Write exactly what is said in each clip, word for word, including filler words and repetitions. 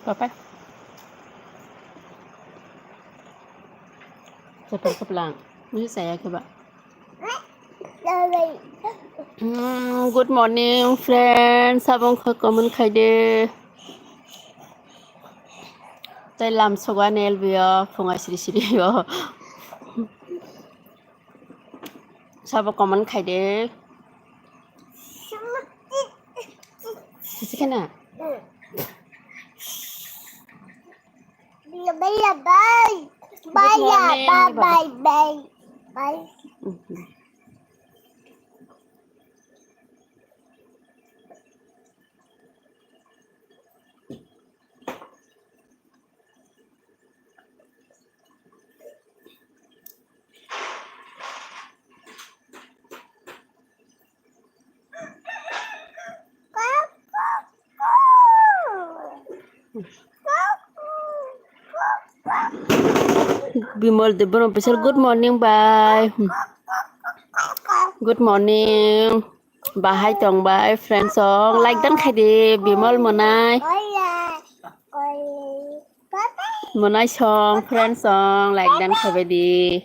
Papai. Chapang kaplang. Ini saya coba. Hmm, good morning, friends. Sabong kha comment khai de. Tai lam sogo ani L B o, phunga siri siri o. Sabo comment khai de. Sisi kena. Bye, bye, bye. Good morning, bye, bye, bye. Bye. Mhm. Bimal Debbarma official, good morning, bye. Good morning. Bahai tong bai, friends song, like dan khai di, Bimal Monai. Monai song, friends song, like dan khai bai di.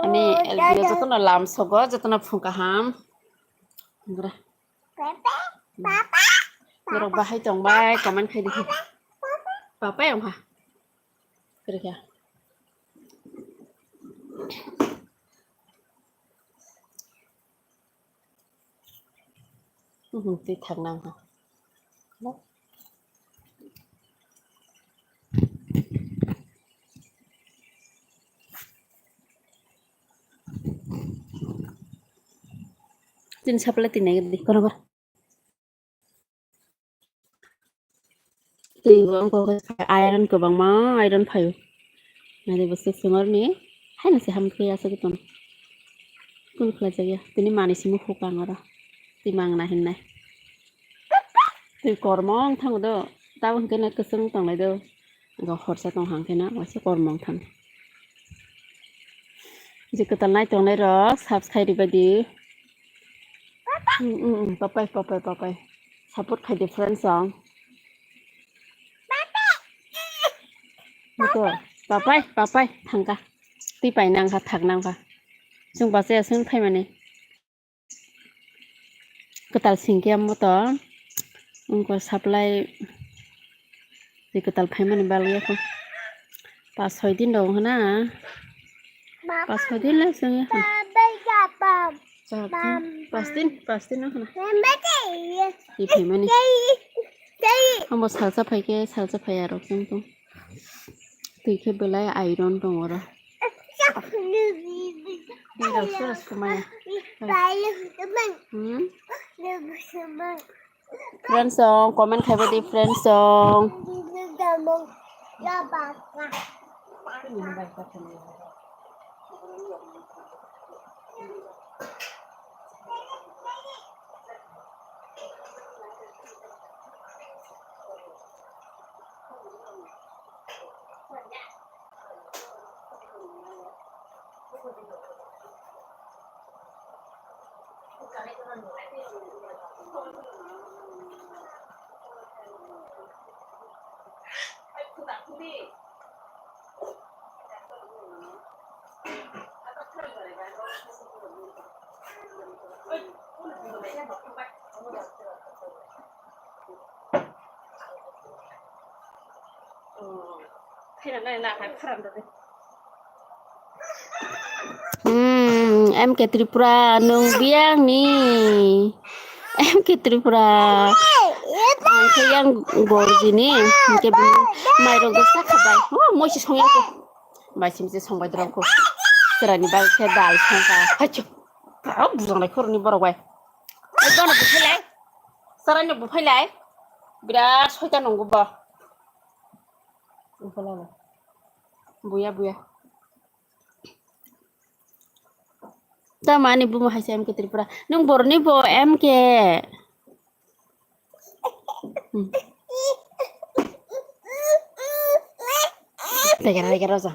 Ani L B o jotono lam sogo, jotono phung kaham. Gra. Norok bahai tong bai, comment khai di. Papai ong ha. Kiri kya? Mhm, twi thak nang ha. Tini supply twi nai di, kono ba. Twi bo wngkha khe iron kwbangma, iron phaio. Nai bo swk swng aroni haino se ham khe aswk tong. Kunu khlai jakya. Tini manwi simi hukang oro. Twi mangna hinnai. Twi kormo wng thango do. Tabuk hwnkhe na kwchwng tonglai do. Ga horsa tong hang khe na waisa kormo wng thang. Je kwtal nai tongnai rok subscribe ribai di. Mm, mm, mm, papai, papai, papai. Support khai di friends song. Niko, papai, papai, thangka. Twi pai nangkha, thak nangkha. Chwng bachaya chwng phaimani. Kwtal singkhe moto. Wngkha supply. Twi kwtal phaimani bagwi yakho. Pas soi din rok hwna. Pas soi din lai chwng yakho. Char din, pas din, pas din wngkha na. Twi phaimani. Omo salsa phaikhe, salsa phaiya rok chwng tong. Twi khe belai iron tong oro. Twi rok sora sumaya. Hmm? Friends song, comment khai bai di friends song. Hmm, M K Tripura, nung biyang ni. M K Tripura. Ang khe yang gorjini. Hingke bini mairok do sakha bai. Oh, moisi songya ko. Bai simse songbai dorong ko. Serani bai khe dal songka. Hacho. Bujang lai khorni borok bai. Bai dono buphai lai. Serani buphai lai. Birat soitan nunggu bo. Buya, buya. Tamo ani bumo hai se M K Tripura. Nung boroni bo M K. Hmm. Tegera, tegera, oja.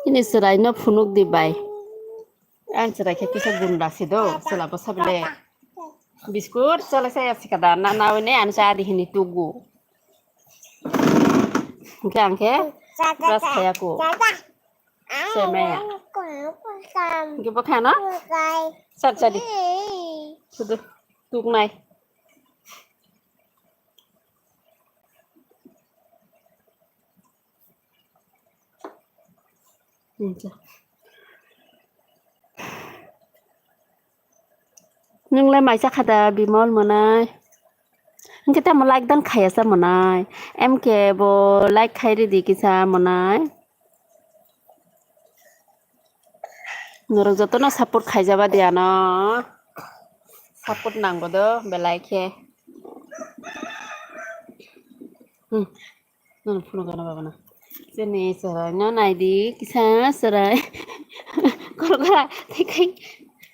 Ini chwraino phunuk di bai. Ang chwrai khe kisa gunda si do, chwla bwsa bile. Biskut chala saya sikada, na nawi ne ang cha di hini tugu. Hingke ang khe brush khaya ko. Semaya. Hingke bo khana? Sat sadi. Sudu tuknai. Nwng le mai cha kha da Bimol mwnai? Hwnkhe tamo like dan khaya cha mwnai? M K bo like khai ridi kisa mwnai. Norok jotono support khaijaba di ano. Support nangbo do belai khe. Hmm. Nono phunukgana babana. Chini chwraino naidi kisa chwrai. Kolkha tei kai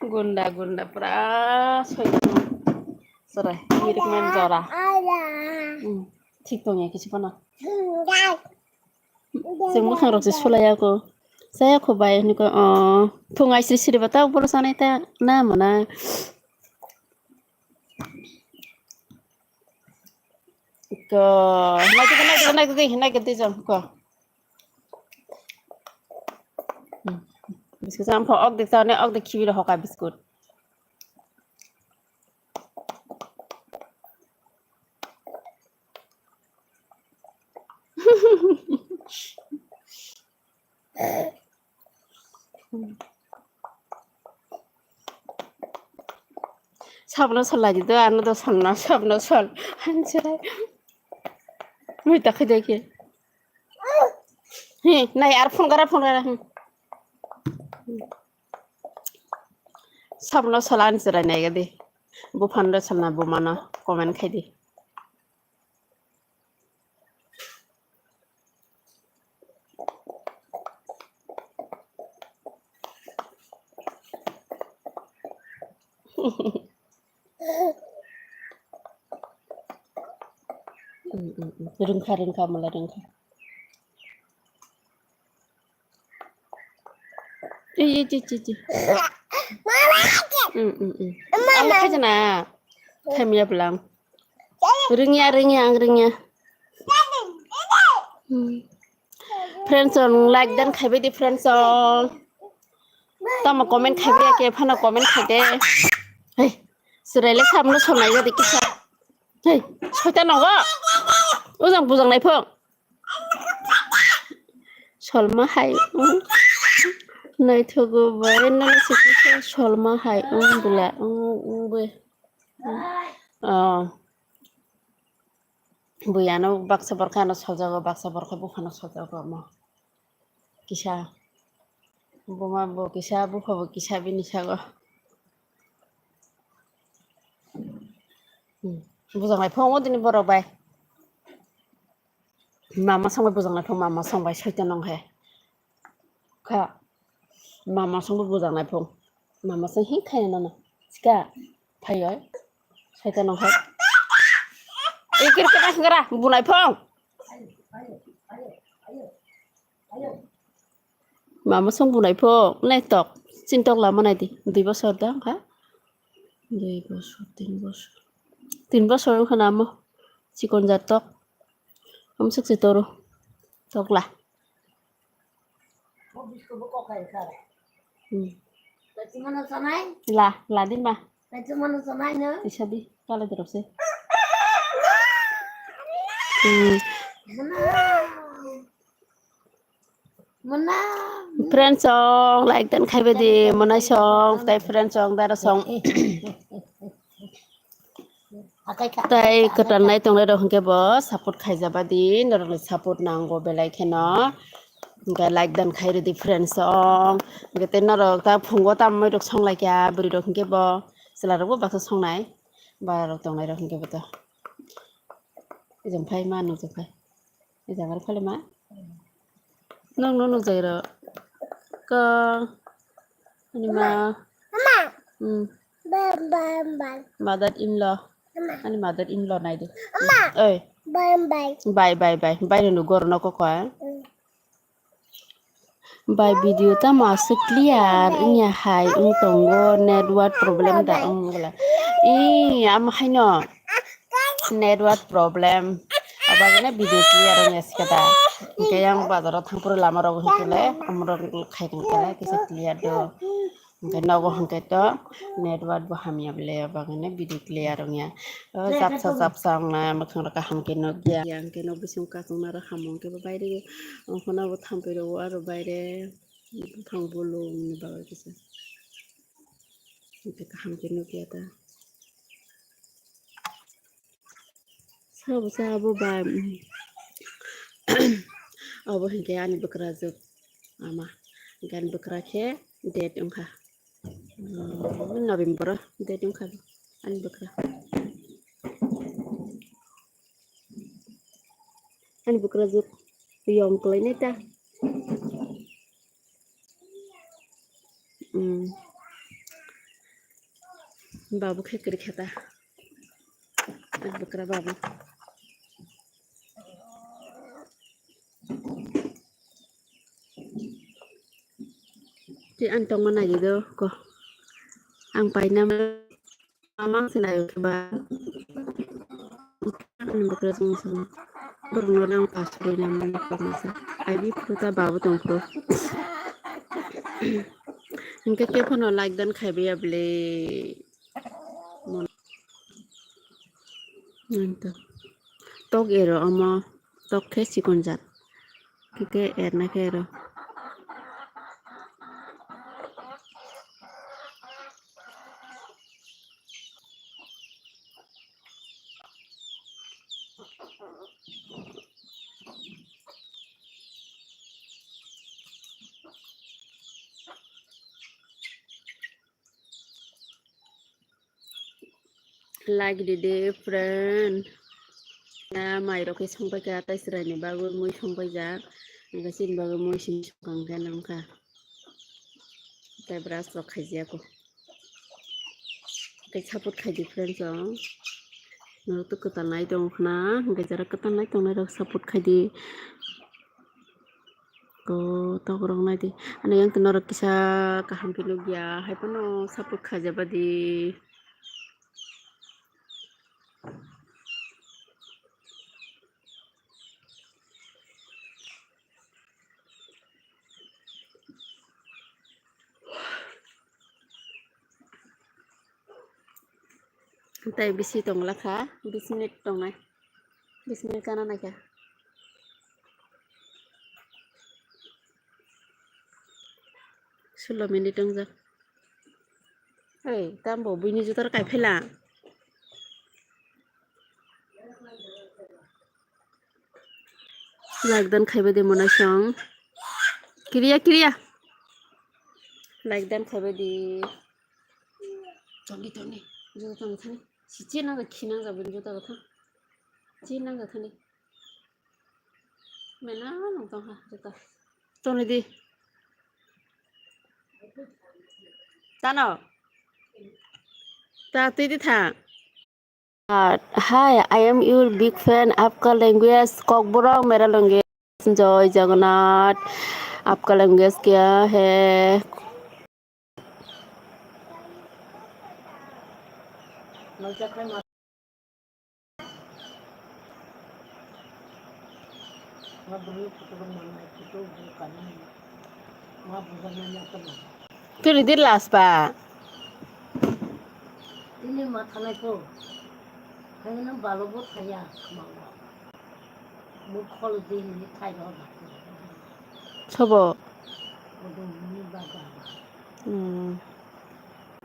gunda gunda pura soitano chwrai. Mirikman jora. Hmm. Thik tongya kisa phano. Chwng mwkhang rok se sulaiya ko. Chaya ko bai hinwi ko, oh, thung ai sri sri ba ta bolo sanai ta na mona. Ko, nai kete, nai kete, nai kete, nai kete jang ko. Hmm. Biskut jang pho ok dik jang ne ok dik khibi ro hokai biskut. Sabno sol lagi do, ano do sol na, sabno sol. Hanse. Mui ta khai dai ke. Hi, nai ar phone gara, phone gara. Hmm. Sabno sol ani chwrai nai gadi. Buphano do sol na bumano comment khai di. Rwngkha, rwngkha, mala rwngkha. Ei, ei, ei, ei, ei. Mm, mm, mm. Ang khaijana. Khaimya bwlang. Rwngya, rwngya, ang rwngya. Hmm. Friends, ang like dan khaibai di, friends, ang. Tamo comment khaibai ya ke, phano comment khai de. Hey, chwrai le samno sonai jadi kisa. Hey, soita nogo. Ujang bujang nai phung. Solma hai, um, naithogo bai, nang sikisa solma hai, um, bula, um, um, bai. Oh. Bui ano baksa borkha ano soljago, baksa borkha buphano soljago omo. Kisa. Buma bo kisa, bupha bo kisa bini sago. Hmm. Bujang lai phungo dini borok bai. Mama songbai bujang lai phung, mama songbai soita nong he. Kha. Mama songbai bujang lai phung. Mama song hi khaya nana. Sika. Phai oi. Soita nong he. Ikir kena sengara. Bunai phung. Mama song bunai phung. Nai tok. Chintok lama nai di. Dui bosor da kha. Dui bosor, tin bosor. Tin bosor wngkha na amo. Chikon jat tok. Amsuk se toro. Tokla. Hmm. La, la di ma. Isa di, kala dorok se. Hmm. Friend song like dan khaibe di monai song tai friend song dara song. Tai kwtal nai tongnai rok hwnkhe bo support khaijaba di, norokni support nango belai kheno. Hwnkhe like dan khai rwdi friend song. Hwnkhe tei norok ta phungo tamwi rok song laikha bwrwi rok hwnkhe bo chwla rok bo baksa songnai. Bara rok tongnai rok hwnkhe bo to. Ejang phai ma nukjak phai. Ejang aro phai ma. Nong no nukjak ro. Ko. Ani ma. Hmm. Mother in law. Ani mother in law nai di. Oi. Bye bye bye. Bye no gor no ko ko. Bai video tamo aswk clear wngya hai wng tongo, network problem da wng bwla. Ee, amo haino network problem. Abagwino video clear wngya sikha da. Hwnkhe yang bazaro thangphuru lama rogo hwnkhe le amorok khai tongkha kisa clear do. Hwnkhe nogo hwnkhe to network bo hamya bwle, abagwino video clear wngya. O chapsa chapsa wngnai, mwkhang rok kaham khe nukya. Yang khe nok bising kasongma rok hamung khe bo baire. Okhona bo thampui rok o aro baire buphang bolong ni bagwi kisa. Hwnkhe kaham khe nukya ta. Sabo sa abo ba, mm. Abo hwnkhe ani bwkrajwk ama. Hwnkhe ani bwkra khe date wngkha. Mm, November o date wngkha ani bwkra. Ani bwkrajwk yong kwlainai ta. Mm. Babu khe kwrwi khe ta. Ani bwkra babu. Tei ang tongma nai di do ko. Ang paina mamang se nai khe ba. Ani bwkra jong song. Borok no lang pas roi na mani kok masa. Ai bi phuta babu tong phuru. Hwnkhe khe phano like dan khai baiya bwle. Mon. Nang to. Tok ero omo. Tok khe chikon jat. Khe khe erna khe ero. Like di de friend. Na mai rok khe songpai kha, tai chwraini bagwi mui songpai jak. Hwnkhe chini bagwi mui simi songkha hwnkhe nang kha. Tai brush rok khaijak o. Tei support khai di friends o. Norok to kwtal nai tongo khna, hwnkhe jara kwtal nai tongnai rok support khai di. Ko tok rok nai di. Ani yang to norok kisa kaham khe nukya, hai phano support khaijaba di. Tei bisi tongla kha, bis minute tongnai, bis minute kana naikha. Sulo minute tongjak. Hei, tambo buini jutar kaiphela. Like dan khaiba de monai song. Kiriya, kiriya. Like dan khaiba de. Toni, toni. Juta toni thani. Sichi nang khi nang jabin juta gathang. Chi nang gathani. Mena nang tong ha juta. Toni di. Tano. Ta twi di tha. Hi, I am your big fan. आपका language Kokborok, मेरा language जय जगन्नाथ। आपका language क्या है? Twi rwdi last ba. Ini ma thanai ko. Khaina balo bo thaya. Mukhol dini khai ro ba. Sobo? Odong ni ba ba ba. Hmm.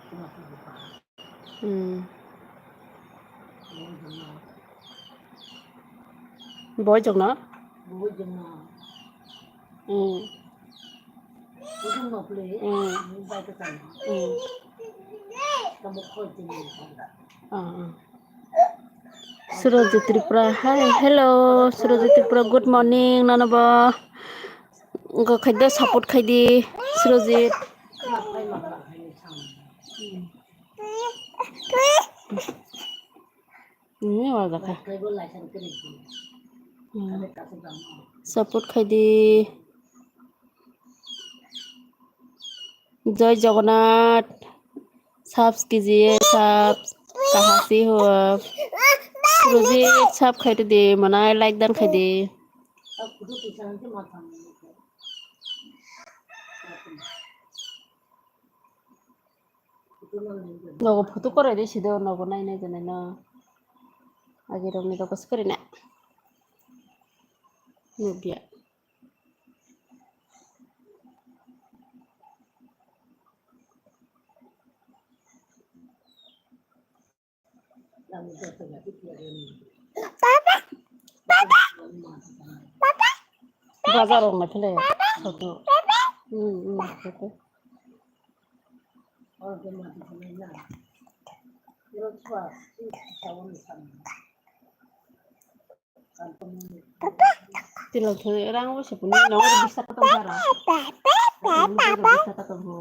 Kuma kuma ba. Hmm. Odong na. Boi jong na? Boi jong na. Hmm. Odong na ple. Hmm. Ni ba ta kan. Hmm. Kamu khol dini. Ah, ah. Surojit Tripura, hi, hello, Surojit Tripura, good morning, nono bo. Wngkha khaidi, support khaidi, Surojit. Hmm, wajak kha. Hmm. Support khaidi. Jai Jagannath, subs kijiye, subs, kahasi ho. Surojit, sub khai di, manai like dan khai di. Nogo photo kore di sido, nogo nai nai janai no. Agi rok ni dogo sikori na. Nugya. Bazar rok nai phele photo. Hmm, hmm, photo. Tino thwi rang bo se puni no oro bisa ka tong sara. Bisa ka tong ho.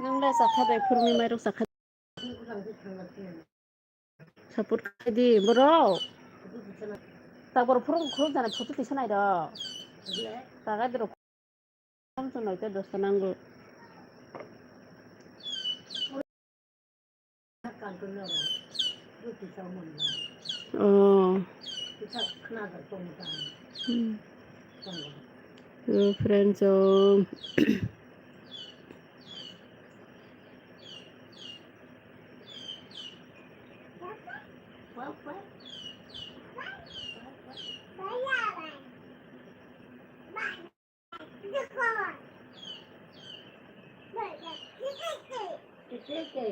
Nang le sakha bai phuruni mairok sakha. Support khai di borok. Tabor phurung khuluk jana photo tisa nai do. Tagai di rok. Tam to noita dosta nango. Oh. Hmm. So, friends, so,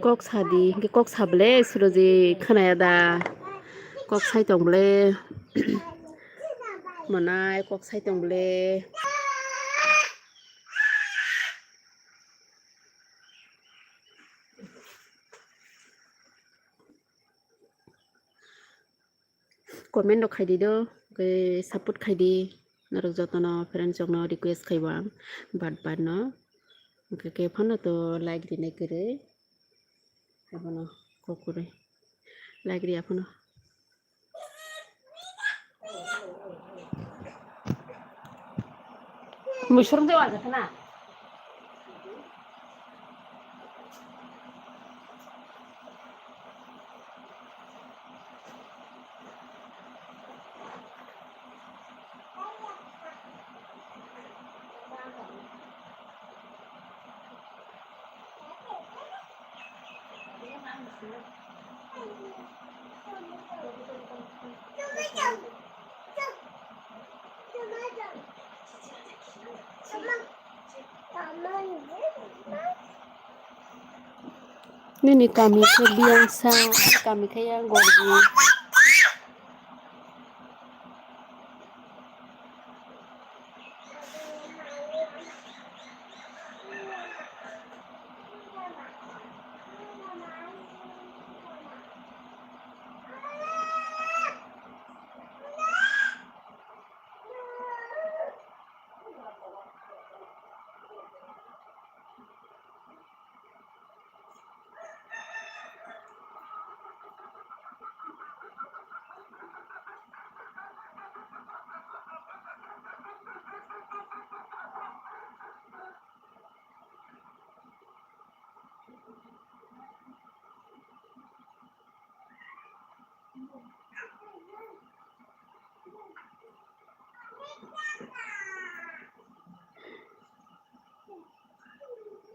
Kok sadi, hingke kok sabole suroji khanaya da. Kok sai tong bole. Manai kok sai tong bole. Comment rok khai di do, hwnkhe support khai di, norok jotono friends rokno request khai bo ang bat bat no, hwnkhe khe phano to like rinai kwrwi, abono kok kwrwi like ri aphano. Muisung de wajak na. Nini kami khe Biyangsa, ani kami khe yang Gorji.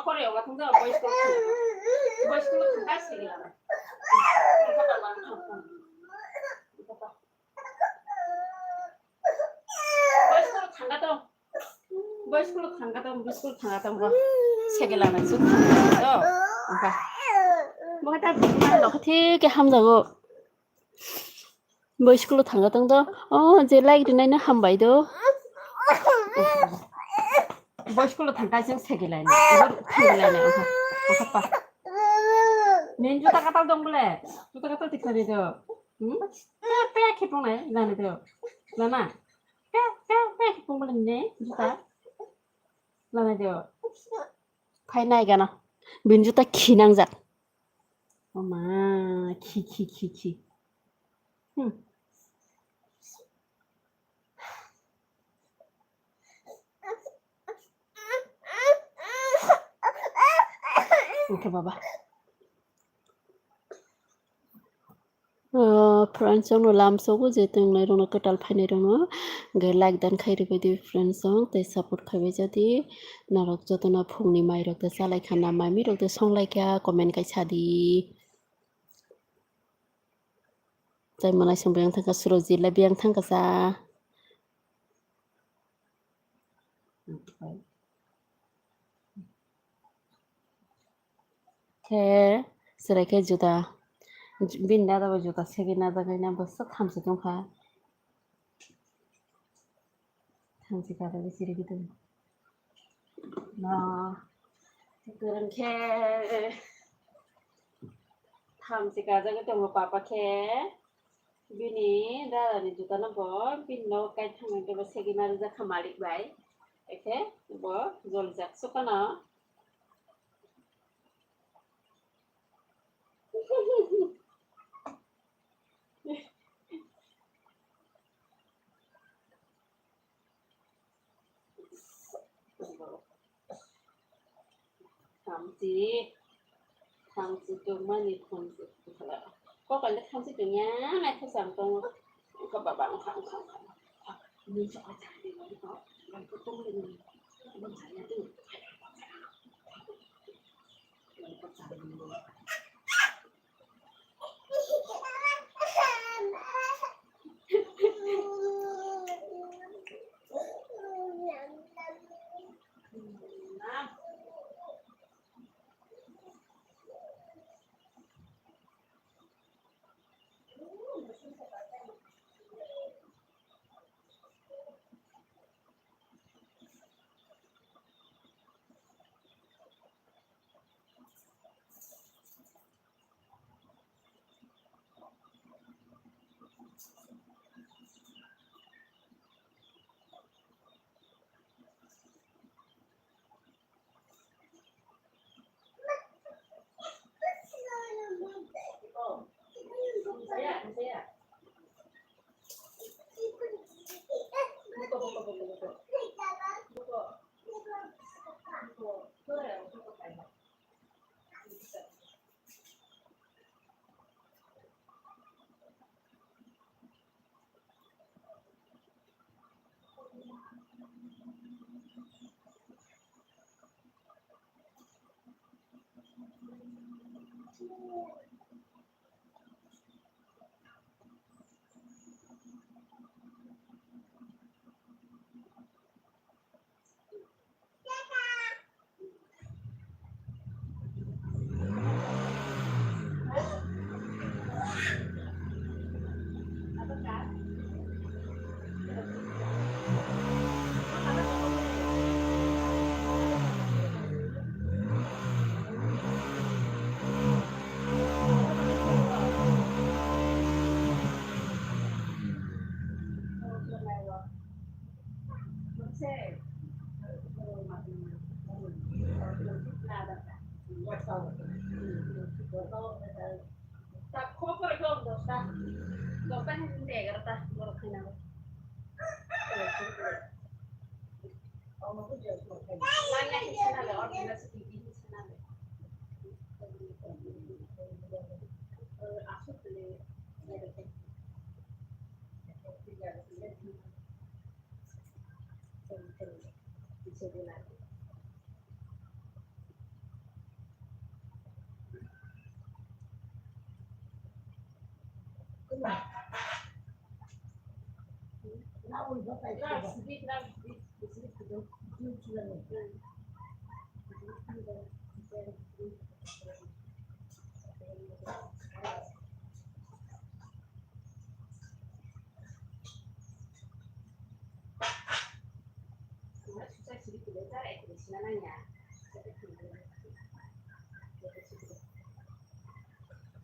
Nokore oga thung do, boys ko thung. Boys ko thung ka sigi la. Boys ko thang ka to. Boys ko thang ka to, boys ko thang ka to bo. Sigi la na su thang ka to. Ba. Bo ta ma no khathi ke ham jago. Bo school thangka tong do. Oh, je like rinai no hambai do. Bo school thangka jeng segilai ni. Thangilai ni. Aha pa. Nin juta katal dong bole. Juta katal tikna ni do. Hmm? Pe pe khipung nai lani do. Lana. Pe pe pe khipung bole ne juta. Lani do. Phai nai gana. Bin juta khinang jak. Oma, khi, khi, khi, khi. Hmm. Okay, baba. Ah, friends, chwngno lamsogo je tongnai rokno kwtal phainai rokno hwnkhe like dan khai rwbai di friends, chwng tei support khaibai jadi norok jotono phungni mai rok de chalai kha na mai mi rok de songlai kha comment kai sadi. Tei mwnai song biyang thangkha, Surojit le biyang thangkha sa. Khe chwrai khe juda, bini dada bo juda segwi najak, haino bwswk thamchi tongkha. Thamchi kara bisi rwgwi tongo. No, kwrwng khe. Thamchi kajagwi tongo papa khe. Bini dadani jutano bo bini nogo kai thangwi khe bo segwi ma rijak kha malik bai. Ekhe bo jolijak sukhano. Thamchi, thamchi tongmani thamchi. Kokal de thamchi tongya, naithosa ang tongo. Wngkha baba, wngkha, wngkha, wngkha. Ni chokla chakri ni ko, ko tongmani.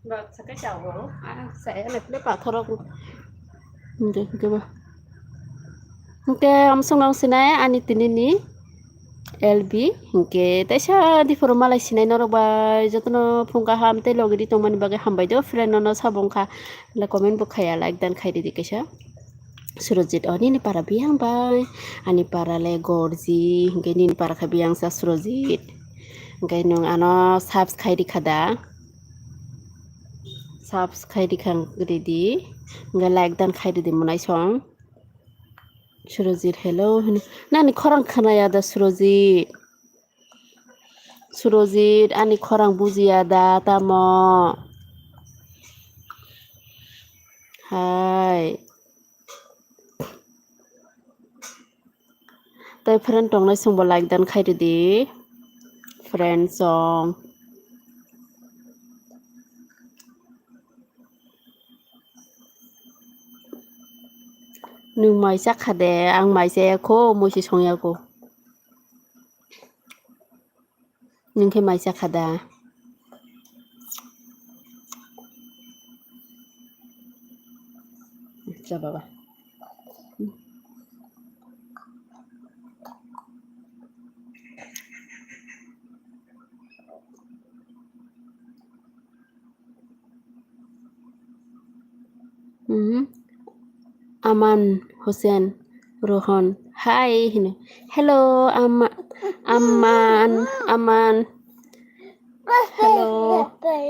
Ba, sakai chao. Ah, saya le ple pathor aku. Hindi, hindi ba. Hingke amsong nang sinai ani tini ni L B, hingke teisa diphuru malai sinai norok bai jotono phung kaham tei logi di tongmani bagwi hambai do, friend nono sabo wngkha le comment bo khaya, like dan khai ridi kaisa. Surojit, o nini para biyang bai, ani para le Gorji, hingke nini para kha biyang sa Surojit. Hingke nwng ano subs khai rikha da? Subs khai rikha ridi, hingke like dan khai ridi monai song. Surojit, hello hini. Nani khorang khanaya da Surojit? Surojit, ani khorang bujiya da tamo? Hai. Tai friend tongnai songbo like dan khai ridi. Friend song. Nwng mai chakha de, ang mai chaya kho, mui se songya kho. Nwng khe mai chakha da? Sa baba. Hmm. Aman Hussein Rohan. Hi hino. Hello, Ama-, Aman, Aman. Hello.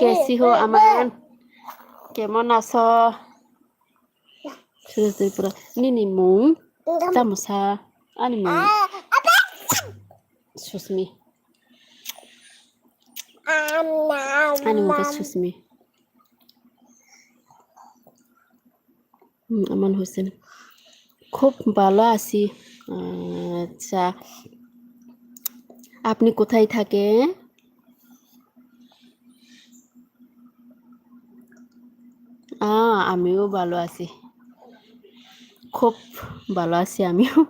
Kaisi ho, Aman? Kemon aso? Suri Tripura. Nini mung tamo sa? Ani mung Susmi. Ani mung khe Susmi. Hmm, Aman Hussein. খুব ভালো আছি। আচ্ছা। আপনি কোথায় থাকে? আহ, আমিও ভালো আছি। খুব ভালো আছি আমিও।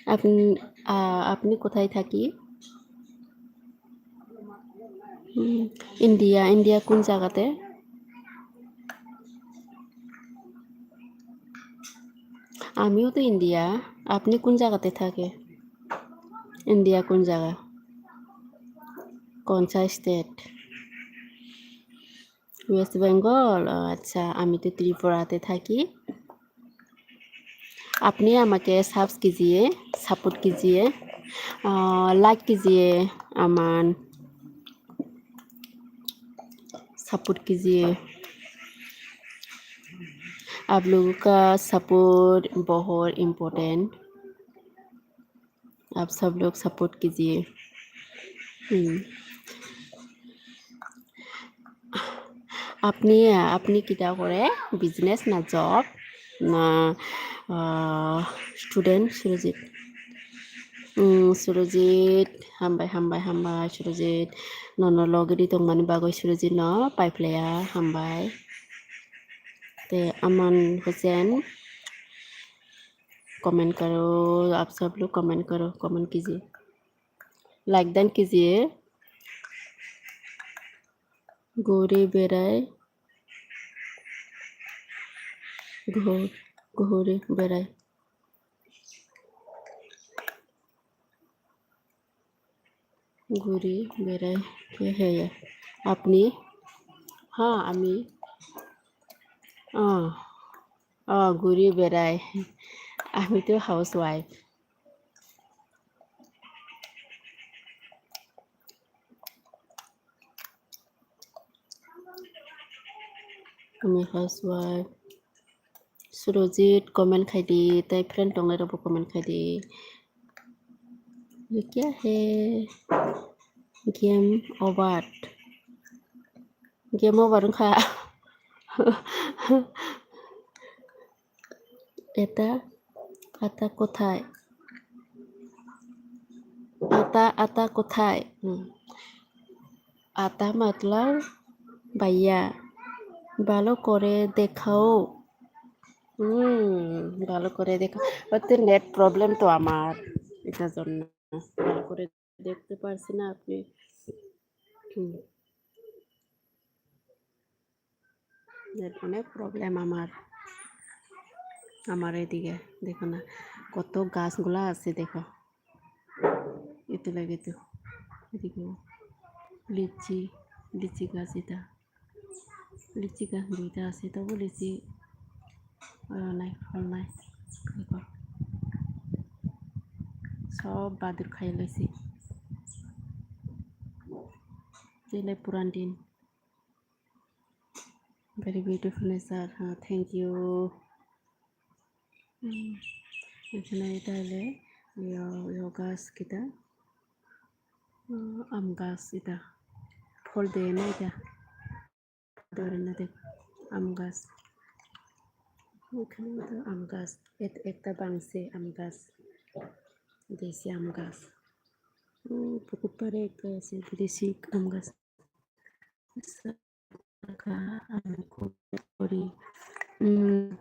আপনি, আহ, আপনি কোথায় থাকি? হুম, ইন্ডিয়া, ইন্ডিয়া কোন জায়গাতে? আমিও তো ইন্ডিয়া। আপনি কোন জায়গাতে থাকে? ইন্ডিয়া কোন জায়গা? কোন সা স্টেট? ওয়েস্ট বেঙ্গল? ও আচ্ছা, আমি তো ত্রিপুরাতে থাকি। আপনি আমাকে সাবস কিজিয়ে, সাপোর্ট কিজিয়ে, আহ, লাইক কিজিয়ে, আমান সাপোর্ট কিজিয়ে। आप लोगों का सपोर्ट बहुत इम्पोर्टेंट। आप सब लोग सपोर्ट कीजिए। হুম। আপনি, আপনি কিতা করে? বিজনেস না জব না, আহ, স্টুডেন্ট? সুরজিৎ। হুম, সুরজিৎ, হামবাই, হামবাই, হামবাই, Surajit. Nono logedi tongmani bagwi Surijit no paiplaya, hambai. Te Aman Hussein, comment karo, आप सब लोग comment करो, comment कीजिए, like दान कीजिए। ঘুরে বেড়াই, ঘুর-, ঘুরে বেড়াই। ঘুরে বেড়াই। কে হে? আপনি? হ্যাঁ, আমি। আহ, আহ, ঘুরে বেড়াই। আমি তো হাউস ওয়াইফ। আমি house wife. Surojit comment khai di, tei friend tongnai rokbo comment khai di. Ye kya hai? Game over. Game over wngkha. এটা, এটা কোথায়? এটা, এটা কোথায়? হুম। এটা মতলব ভাইয়া। ভালো করে দেখাও। হুম, ভালো করে দেখাও। ওতে নেট প্রবলেম তো আমার, এটার জন্য ভালো করে দেখতে পারছি না আপনি। হুম। নেট অনেক প্রবলেম আমার, আমার এদিকে দেখো না, কত গাছগুলা আছে দেখো, এত লাগে তো, এদিকে লিচি, লিচি গাছ এটা, লিচি গাছ দুইটা আছে, তবু লিচি, আহ, নাই, ফল নাই, দেখো, সব বাদুর খাই লাইছে। তেলে পুরান দিন। Very beautiful nature, ha, thank you. Hmm, এখানে এটা হলে ইয়ো, ইয়ো গাছ কিতা? আহ, আম গাছ এটা। ফল দেয় না এটা? ধরে না দেখ, আম গাছ। এখানে তো আম গাছ, এত-, একটা ভাঙছে আম গাছ। দেশি আম গাছ। হুম, পুকুর পাড়ে একটা আছে, দেশি আম গাছ। আমি খুব করি। উম।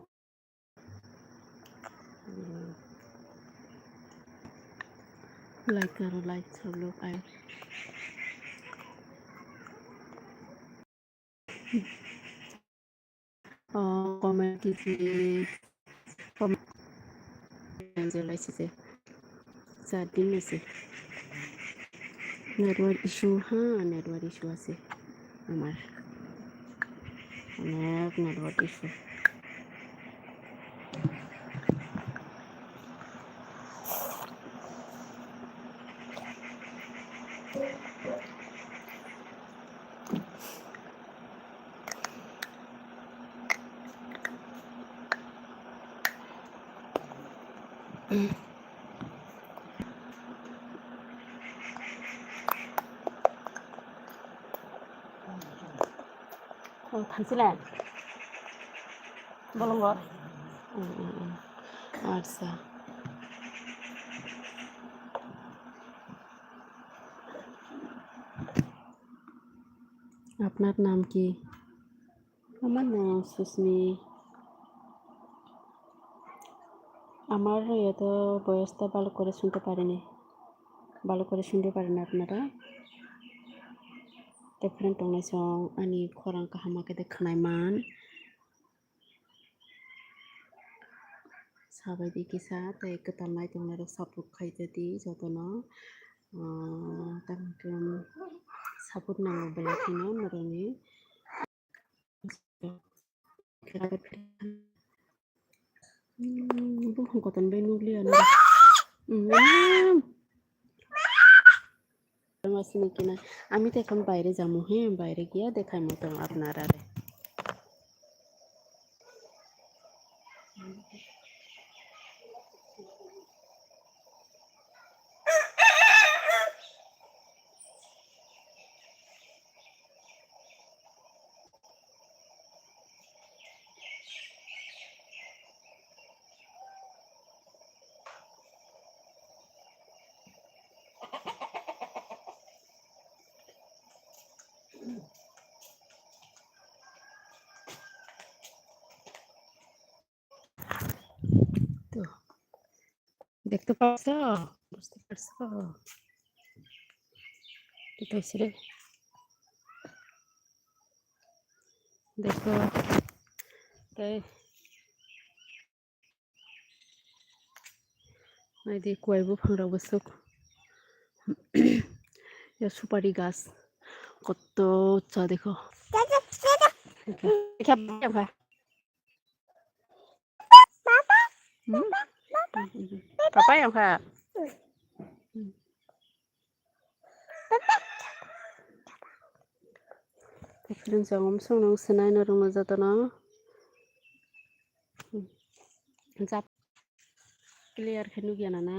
Like करो, like सब लोग आए। Oh, comment kisi. Comment. Sa din ase. Network issue, ha, network issue ase. Amar. Onek network issue. Oh, thanchila. Bolongo. Hmm, hmm, hmm. Acha. আপনার নাম কি? আমার নাম সুস্মি। আমার হয়তো বয়সটা ভালো করে শুনতে পারিনি, ভালো করে শুনতে পারেন আপনারা। Different tongnai song ani khorang kaham khe de khwnai man. Sabai di kisa tei kwtal naitongnai rok support khai jadi jotono, ah, tamo khe support nango belai kheno norokni. Hmm, buphang kotor bai nukliya na. Hmm. Masini kina. Ami to ekhon baire jamu he, baire giya dekhai mo tong apnarare. তো, দেখতে পাচ্ছ? বুঝতে পারছো? এটা হচ্ছে রে। দেখো, তাই এই যে কয় বো ফাংরা বসুক। Ya supari gas. কত উচ্চা দেখো। Papa yang kha. Tei film chwng um sung nung swnai norok no jotono. Jat clear khe nukya nana.